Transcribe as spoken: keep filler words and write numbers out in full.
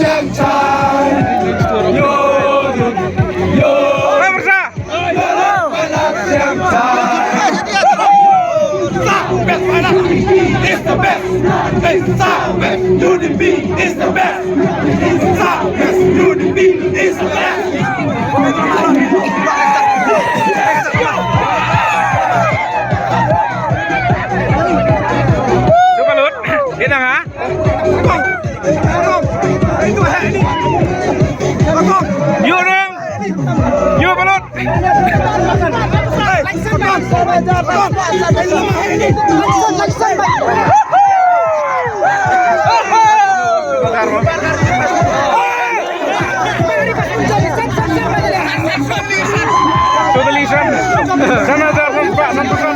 It's the best. It's South West. U D P is the best. It's South West. U D P is the best. Cuba lut. Dia dah, ha? Yu dong. Yu balut. Totally san. San hajar, san spah, san persen.